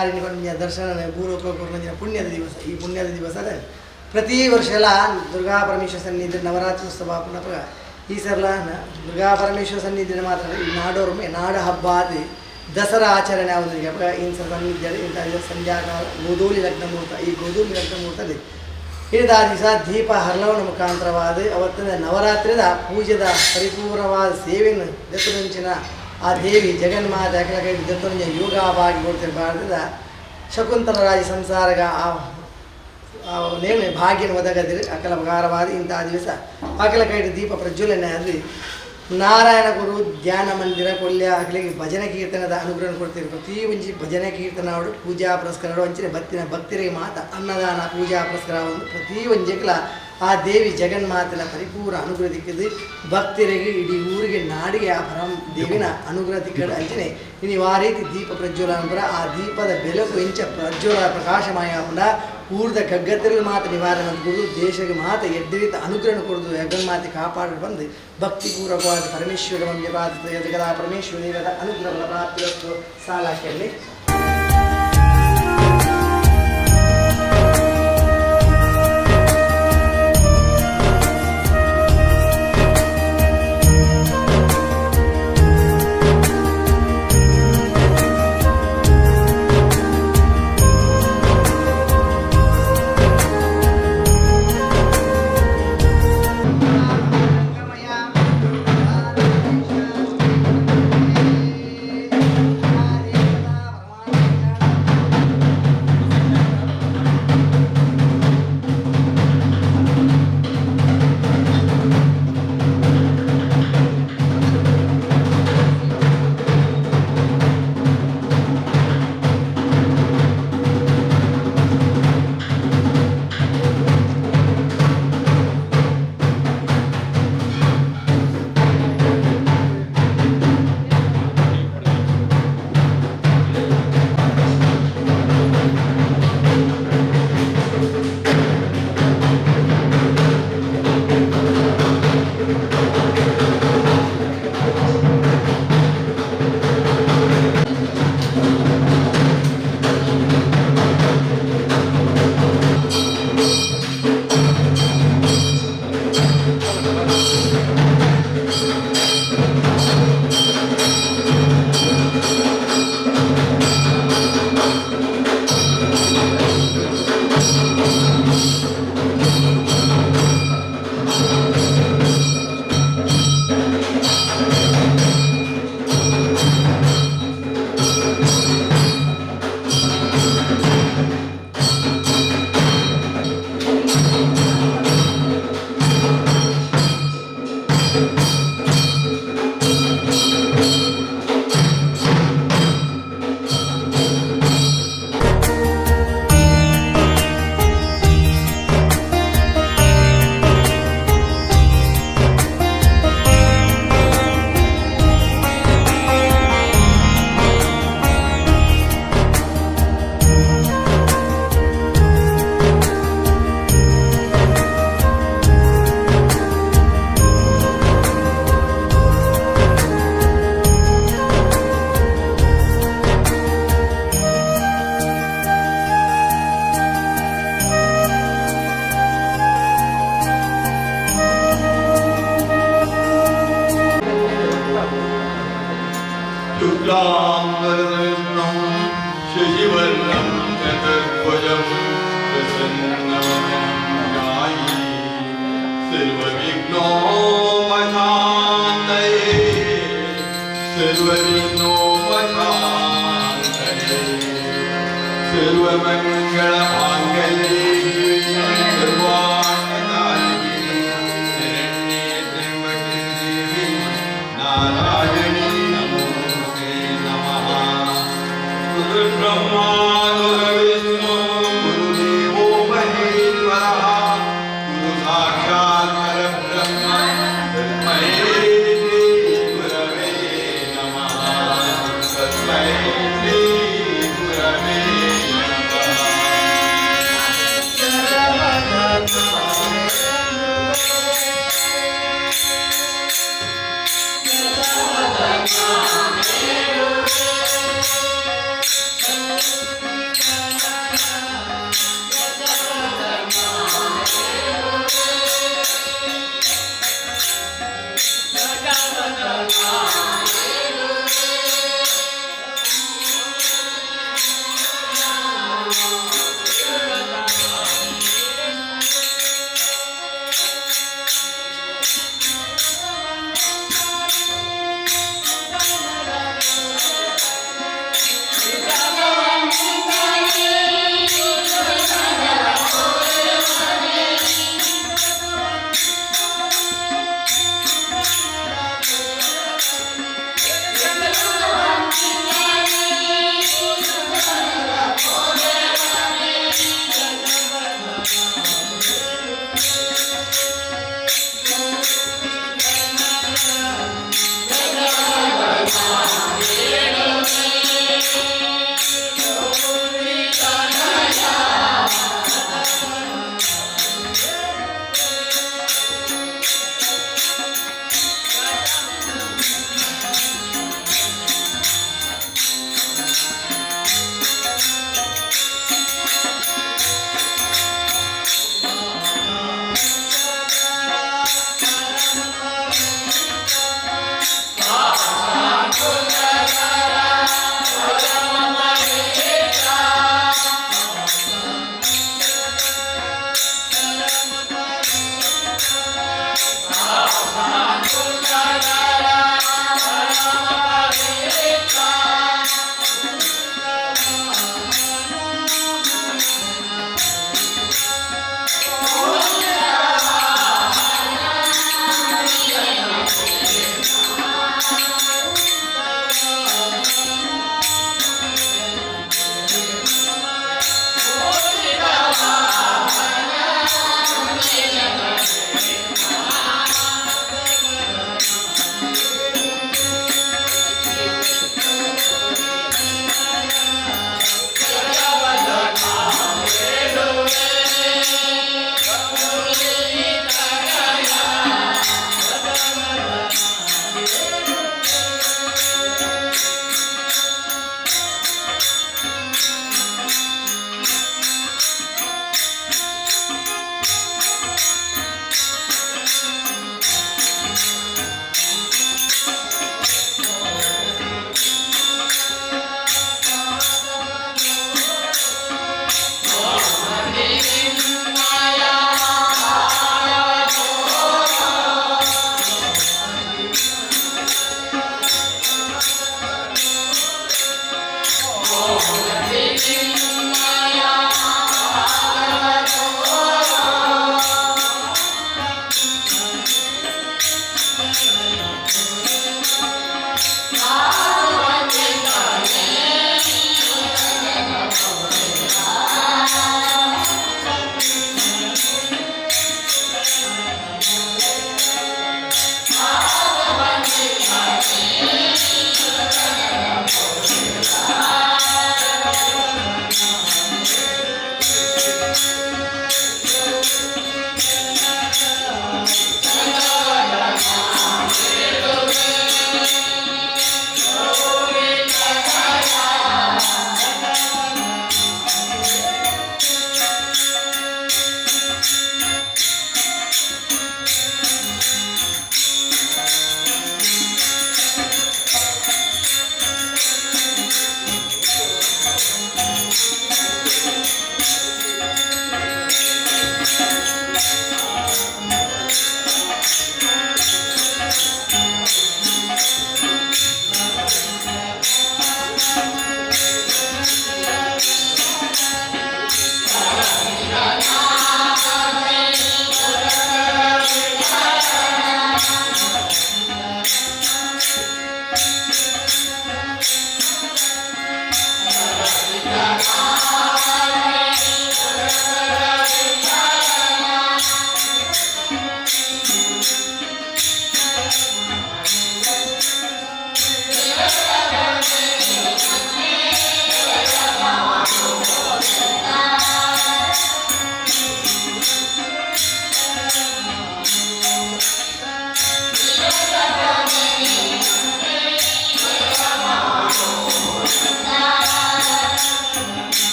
ಸಂಹಾರಿಣಿ ಪಂಜ ದರ್ಶನ ಭೂಲೋಕ ಕೊರ್ನಂಚಿನ ಪುಣ್ಯದ ದಿವಸ. ಈ ಪುಣ್ಯದ ದಿವಸದ ಪ್ರತಿ ವರ್ಷಲ ದುರ್ಗಾ ಪರಮೇಶ್ವರ ಸನ್ನಿಧಿ ನವರಾತ್ರಿ ಉತ್ಸವ ಪುನಃ ಈ ಸರ್ಲ ದುರ್ಗಾ ಪರಮೇಶ್ವರ ಸನ್ನಿಧಿ ಮಾತ್ರ ಈ ನಾಡೋರ್ಮೆ ನಾಡ ಹಬ್ಬ ಆದಿ ದಸರಾ ಆಚರಣೆ ಆಗುವುದಕ್ಕೆ ಅಪ್ಪ ಇನ್ ಸನ್ನಿಧ್ಯ ಇಂಥ ಸಂಧ್ಯಾಕಾಲ ಗೋಧೂಲಿ ಲಗ್ನ ಮುಹೂರ್ತ. ಈ ಗೋಧೂಲಿ ಲಗ್ನ ಮುಹೂರ್ತದಲ್ಲಿ ಹಿಡಿದ ದಿವಸ ದೀಪ ಹರಳವನ ಮುಖಾಂತರವಾದ ಅವತ್ತಿನ ನವರಾತ್ರಿದ ಪೂಜೆದ ಪರಿಪೂರ್ಣವಾದ ಸೇವೆಯನ್ನು ದತ್ತುನಂಚಿನ ಆ ದೇವಿ ಜಗನ್ಮಾತೆ ಅಕಲ ಕೈ ದತ್ತುನಂಚಿನ ಯೋಗವಾಗಿ ಕೊಡ್ತಾರೆ ಭಾರತದ ಶಕುಂತಲ ರಾಜ ಸಂಸಾರಗ ಆ ನೇಮೆ ಭಾಗ್ಯನ ಒದಗದಿರಿ ಅಕಲ ಪ್ರಕಾರವಾದ ಇಂತಹ ದಿವಸ ಅಕಲ ಕೈ ದೀಪ ಪ್ರಜ್ವಲನೆ ಆದರೆ ನಾರಾಯಣ ಗುರು ಧ್ಯಾನ ಮಂದಿರ ಕೊಲ್ಯ ಅಗಲಿಗೆ ಭಜನೆ ಕೀರ್ತನದ ಅನುಗ್ರಹ ಕೊಡ್ತೀರಿ. ಪ್ರತಿ ಒಂಜಿ ಭಜನೆ ಕೀರ್ತನ ಅವಳು ಪೂಜಾ ಪುರಸ್ಕಾರ ಅಂಚಿನ ಭಕ್ತಿನ ಭಕ್ತರಿಗೆ ಮಾತ ಅನ್ನದಾನ ಪೂಜಾ ಪುರಸ್ಕಾರ ಒಂದು ಪ್ರತಿ ಒಂಜಿಕ್ಲ ಆ ದೇವಿ ಜಗನ್ಮಾತನ ಪರಿಪೂರ್ಣ ಅನುಗ್ರಹ ದಿಕ್ಕಿದ್ದು ಭಕ್ತರಿಗೆ ಇಡೀ ಊರಿಗೆ ನಾಡಿಗೆ ಆ ಪರಮ ದೇವಿನ ಅನುಗ್ರಹ ದಿಕ್ಕಡು ಅಂಚನೆ ಇನ್ನು ಆ ರೀತಿ ದೀಪ ಪ್ರಜ್ವಲ ಅಂದ್ರ ಆ ದೀಪದ ಬೆಳಕು ಇಂಚ ಪ್ರಜ್ವಲ ಪ್ರಕಾಶಮಯ ಆಪುಂಡ ಊರ್ದ ಕಗ್ಗತ್ತರಿಗೆ ಮಾತ ನಿವಾರಣೆ ಕೊಡುದು ದೇಶಕ್ಕೆ ಮಾತ ಎಡ್ಡಿರಿತ ಅನುಗ್ರಹ ಕೊಡುದು ಜಗನ್ಮಾತೆ ಕಾಪಾಡಿ ಬಂದು ಭಕ್ತಿಪೂರ್ವಕವಾದ ಪರಮೇಶ್ವರ ಮಂಜುರಾದ ಜಗದ ಪರಮೇಶ್ವರ ದೇವರ ಅನುಗ್ರಹ ಪ್ರಾಪ್ತಿರಸ್ತು ಸಾಲ ಕೇಳಿ. शशिवर्णं चतुर्भुजं प्रसन्नवदनं ध्याये सर्वविघ्नोपशान्तये सर्वविघ्नोपशान्तये सर्वमङ्गलमाङ्गल्ये सर्वार्थसाधिके शरण्ये त्र्यम्बके देवी नारायणी नमोऽस्तुते नमः। गुरुर्ब्रह्मा गुरुर्विष्णु गुरुदेवो महेश्वरः गुरु साक्षात् परब्रह्म तस्मै श्री गुरवे नमः। तस्मै श्री गुरवे नमः।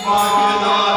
Bye.